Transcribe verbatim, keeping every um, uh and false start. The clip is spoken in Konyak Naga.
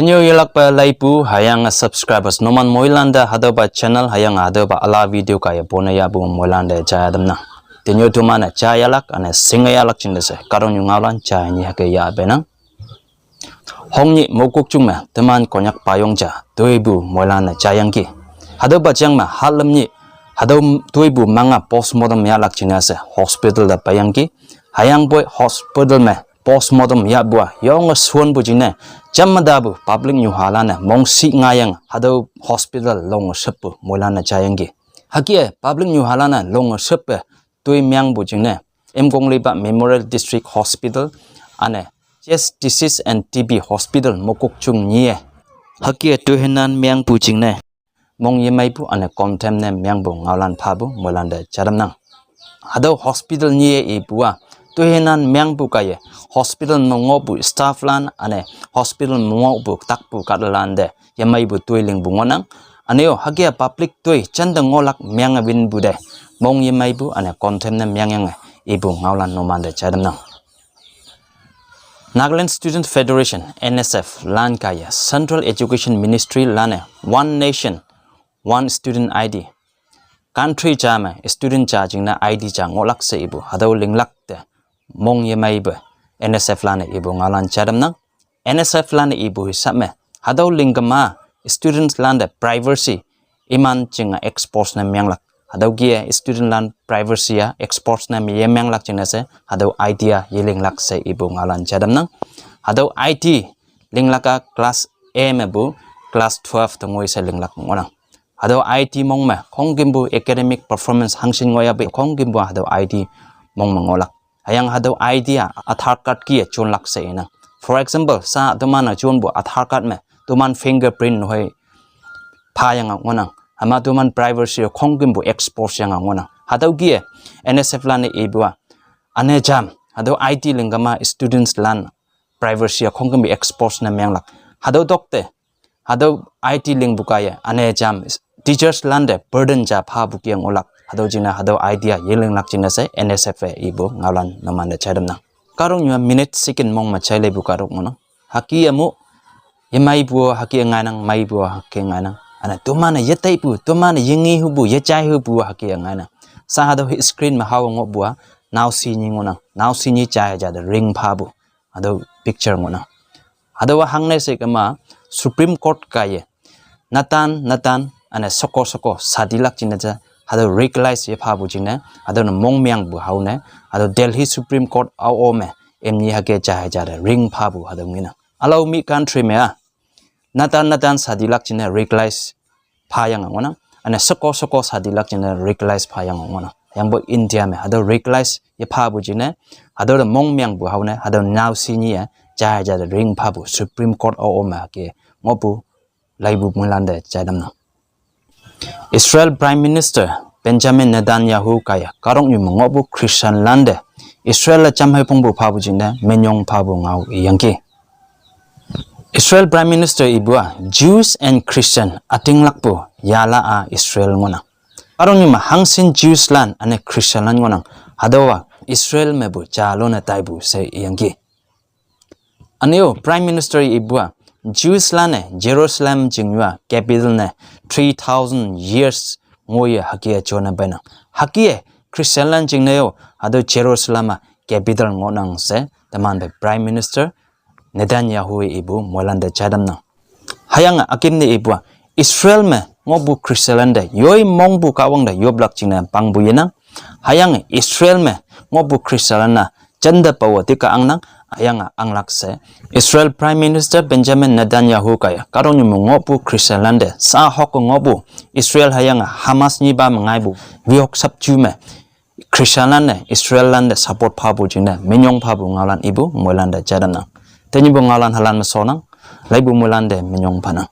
Tenyo yelakpe laipu hayang subscribers numan moilante hatüopa channel hayang hatüopa ala video kaiye pone yahpu moilante jayademnang. Tenyo teman-e jayalak üne shinge yalak jingne she kahtoknyu ngaolan jai nyi hüke yahpeinang. Hongnyih Mokokchung me teman Konyak payong ja toipu moilan-e jayangki. Hatüopa jang me hahlüm nyih hatüo toipu manga postmortem yahlak jingne she hospital te peiyangki. Hüyangpoi hospital me postmortem yahpu-a yonge shonpu jingne jamme tapu public nyuhalan-e mongshih ngayang hatüo hospital longe sheppu moilan-e jayangki. Hüke public nyuhalan-e longe sheppe toi mengpu jingne Imkong lipa Memorial District Hospital üne Chest Disease and T B Hospital Mokokchung nyi-e hüke toihinan mengpu jingne mong yemeipu üne condemn ne mengpu ngaolan phapu moilante jademnang. Hatüo hospital nyi-e ipu-a toihinan mengpu kaiye hospital me ngohpu staff lan üne hospital me ngohpu takpu kahtalante yemeipu toi lingpu ngohnang. Üne-o hüke public toi jante ngohlak menge winpu te mong yemeipu üne condemn ne mengyange ipu ngaolan numante jademnang. Nagaland Student Federation, N S F lan kaiye Central Education Ministry lan-e One Nation, One Student I D, country ja me student ja jingne I D ja ngohlak she ipu hatüo linglak te mong yemeipe N S F lan-e ipu ngaolan jademnang. N S F lan-e ipu hisap me hatüo lingkema students lante privacy iman jinge expose ne menglak. Hatüo kih-e student lan privacy-a expose ne yemenglak jingne she hatüo I D-a yelinglak she ipu ngaolan jademnang. Hatüo I D linglak-a class A mepu class twelve te ngoi she linglak ngohnang. Hatüo I D mong me khongkümpu academic performance hangshin ngohyahpu khongkümpu hatüo I D mong me ngohlak. Hüyange hatüo I D-a Aadhaar card kih-e jonlak she inang. For example, sa teman-e jonpu Aadhaar card me teman fingerprint nehoi phayange ngohnang. Hüma teman privacy khongkümpu expose yange ngohnang. Hatüo kih-e N S F lan-e ipu-a üne jam hatüo I D lingkema students lan privacy-a khongkümpu expose ne menglak. Hatüo tokte hatüo I D lingpu kaiye üne jam teachers lante burden ja phapu kih-e ngohlak. Hatüo jingne hatüo I D-a yelinglak jingne she N S F-e ipu ngaolan numante jademnang. Kahtoknyu-a minute second mong me jaileipu kahtok ngohnang. Hüke-e mu yemeipu hüke ngainang, meipu hüke ngainang. Üne teman-e yetaipu, teman-e yengehupu, yejaihupu hüke ngainang. Sa hatüo screen me hao ngohpu-a naoshe nyi ngohnang. Naoshe nyi jai ja te ring phapu hatüo picture ngohnang. Hatüowa hangne she kema Supreme Court kaiye netan netan üne sheko sheko shadilak jingne ja hatüo recognize yephapu jingne hatüo ne mongmengpu hao ne hatüo Delhi Supreme Court ao-o me imni hüke jai ja te ring phapu hatüo ngenang. Ülao mi country me-a netan netan shadilak jingne recognize phayange ngohnang. Üne sheko sheko shadilak jingne recognize phayange ngohnang. Hüyangpoi India me hatüo recognize yephapu jingne hatüo te mongmengpu hao ne hatüo naoshe nyi-e jai ja te ring phapu Supreme Court ao-o me hüke ngohpu laipu moilante jademnang. Israel Prime Minister Benjamin Netanyahu kaiye kahtoknyu me ngohpu Christian lante Israel-e jamhei pongpu phapu jingne minyong phapu ngao iyangki. Israel Prime Minister ipu-a Jews and Christian ütinglakpu yala-a Israel ngohnang. Kahtoknyu me hangshin Jews lan üne Christian lan ngohnang. Hatüowa Israel mepu jalone taipu she iyangki. Üne-o Prime Minister ipu-a Jews lan-e Jerusalem jingyu-a capital ne three thousand years ngoiye hüke jone peinang. Hüke Christian lan jingne-o hatüo Jerusalem-a capital ngohnang she teman te Prime Minister Netanyahu-e ipu moilante jademnang. Hüyange üküm ne ipu-a Israel me ngohpu Christian lante yoi mongpu Kahwang te yoplak jingne pangpu yenang. Hüyange Israel me ngohpu Christian lan-a jante pawe tika angnang, hüyange anglak she Israel Prime Minister Benjamin Netanyahu kaiye kahtoknyu me ngohpu Christian lante sa hok ngohpu Israel hüyange Hamas nyipa me ngaipu wihok sapju me Christian lan-e Israel lante support phapu jingne minyong phapu ngaolan ipu moilante jademnang. Tenyihpu ngaolan halan me shonnang, laipu moilante minyong phanang.